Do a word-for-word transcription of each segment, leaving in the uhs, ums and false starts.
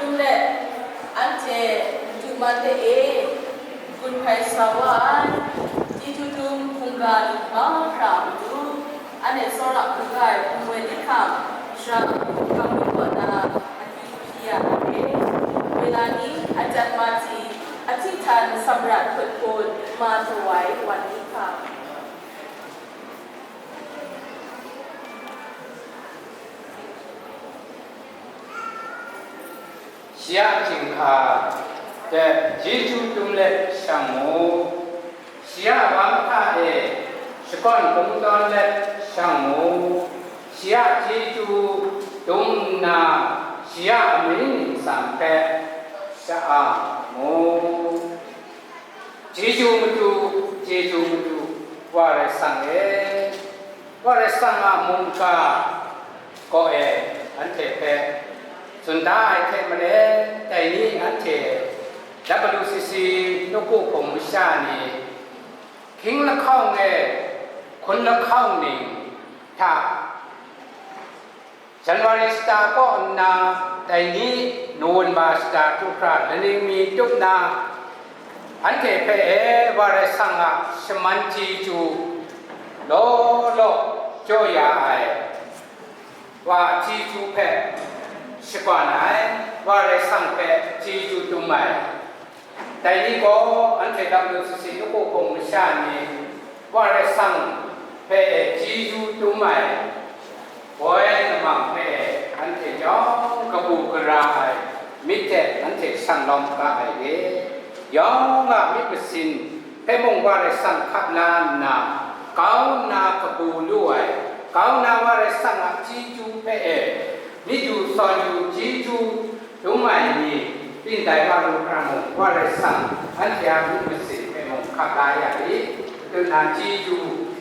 Tum let, anhte madu man de e, gun hpai sa wa ai, chyeju dum hkungga lu mahkra a matu, anhte tsawra hkungga ai hpung woi ni hkam, shara hkungga kaw na akyu hpyi ya ai re. Woi la ni, ajan mati, ahti htan samrat hkut hkut, ma taw ai wan ni hkam. Shi a chyinghka hte chyeju dum let shang mu, shi a bam hta e shakawn kungdawn let shang mu, shi a chyeju dum nna, shi a amying ningsang hpe sha-a mu. Chyeju matu, chyeju matu, Wa Karai Kasang e, Wa Karai Kasang a mungga kaw e anhte hpe tsun da ai hte maren, dai ni anhte W C C nawku hpung masha ni, hkying lahkawng e hkun lahkawng ning hta January shata kaw nna, dai ni November shata hkra laning mi tup na, anhte hpe e Wa Karai Kasang a shaman chyeju law law jaw ya ai, wa a chyeju hpe shakawn ai, Wa Karai Kasang hpe chyeju dum ai, Dai ni gaw anhte lam lu sisi nuku hpung masha ni Wa Karai Kasang hpe chyeju dum ai, woi lamang hpe anhte yawng kabu gara ai myit hte anhte shang lawm ga ai re. Yawng a myit masin hpe mung Wa Karai Kasang hkap la nna, kau nna kabu lu ai, kau nna Wa Karai Kasang a chyeju hpe e, myit yu sawn yu chyeju dum ai ni, byin dai wa lu hkra mung, Wa Karai Kasang anhte a myit masin hpe mung hkap la ya rit, matut na chyeju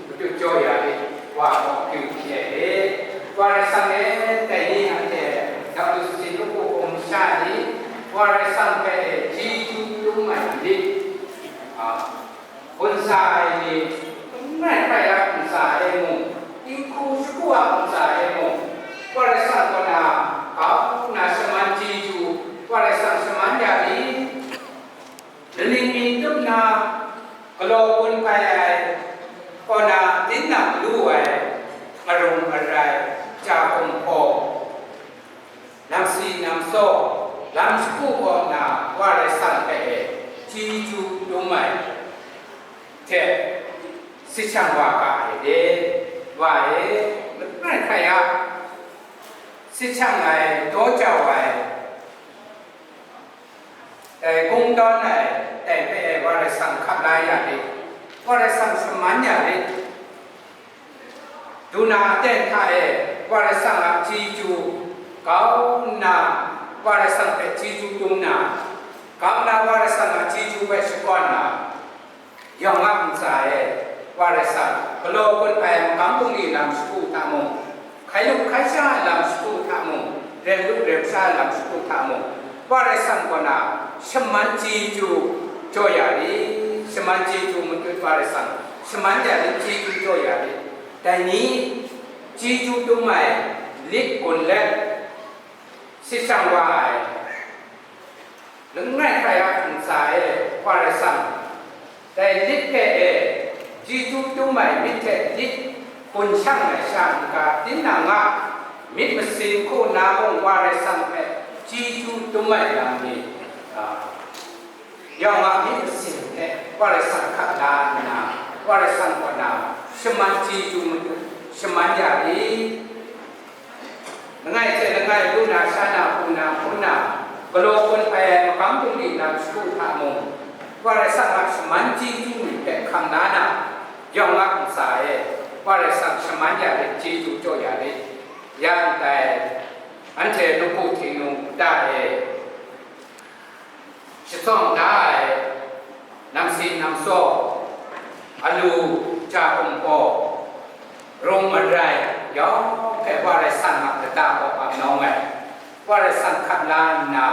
matut jaw ya rit, wa gaw akyu hpyi ai rit. Wa Karai Kasang e, dai ni anhte W C C nuku hpung masha ni, Wa Karai Kasang hpe chyeju dum ai lit, a, Gun sa ai ni, n rai hkrai a ntsa e mung, dinghku shagu a ntsa e mung, Karai Kasang kaw na kau nna shaman chyeju, Karai Kasang shaman ya ni, laning mi tup na galaw gun hpai ai, kaw na tinang lu ai, arung arai, ja kumhpaw, namsi namsaw, lam shagu kaw na Karai Kasang hpe e chyeju dum ai hte, sishang wa ga ai de, wa e, langai hkrai a, sishang ai, daw jau ai, dai kungdawn ai, dai hpe e Karai Kasang hkap la ya rit, Karai Kasang shaman ya rit. Du na aten hta e Karai Kasang a chyeju kau nna, Karai Kasang hpe chyeju dum na, kau nna Karai Kasang a chyeju hpe shakawn na, yawng a ntsa e Karai Kasang galaw gun ai makam bungli lam shagu hta mung, hkai lu hkai sha ai lam shagu hta mung, rem lu rem sha ai lam shagu hta mung, Karai Kasang kaw na shaman chyeju jaw ya rit, shaman chyeju matut Karai Kasang shaman ya rit, chyeju jaw ya rit. Dai ni, chyeju dum ai lit gun let, sishang wa ai, langai hkrai a ntsa e Karai Kasang, dai lit hpe e chyeju dum ai myit hte lit gun shang ai sha n-ga, tinang a myit masin hku na mung Karai Kasang hpe chyeju dum ai lam ni, a, yawng a myit masin hte Karai Kasang hkap la nna, Karai Kasang kaw na shaman chyeju matut shaman ya rit. Langai hte langai lu na, sha na, hpu na, hpun na, galaw gun hpai ai makam bungli lam shagu hta mung, Karai Kasang a shaman chyeju ni hpe hkam la na, yawng a ntsa e Karai Kasang shaman ya rit, chyeju jaw ya rit. Ya ndai, anhte nawku htingnu kata e Shachyawng da ai namsi namsaw, alu, ja kumhpaw, rung marai, yawng hpe Karai Kasang a lata kaw ap nawng ai. Karai Kasang hkap la nna,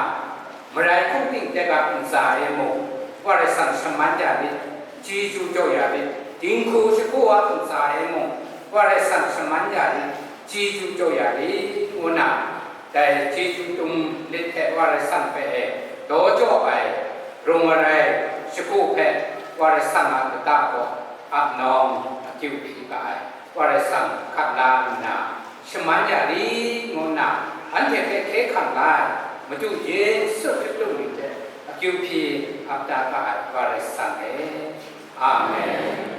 marai hkungding tek a ntsa e mung, Karai Kasang shaman ya rit, chyeju jaw ya rit, dinghku shagu a ntsa e mung, Karai Kasang shaman ya rit, chyeju jaw ya rit, ngu na, Dai chyeju tum lit hte Wa Rai Sang hpe e daw jaw ai, rung arai shagu hpe Wa Rai Sang a lata gaw ap nawng akyu hpyi ga ai. Wa Rai Sang hkat la nna, shaman ya ri ngu nna, anhte hpe hkye hkrang la ai Madu Yesu Hkristu mying hte akyu hpyi ap da ga ai Wa Rai Sang e. Amen.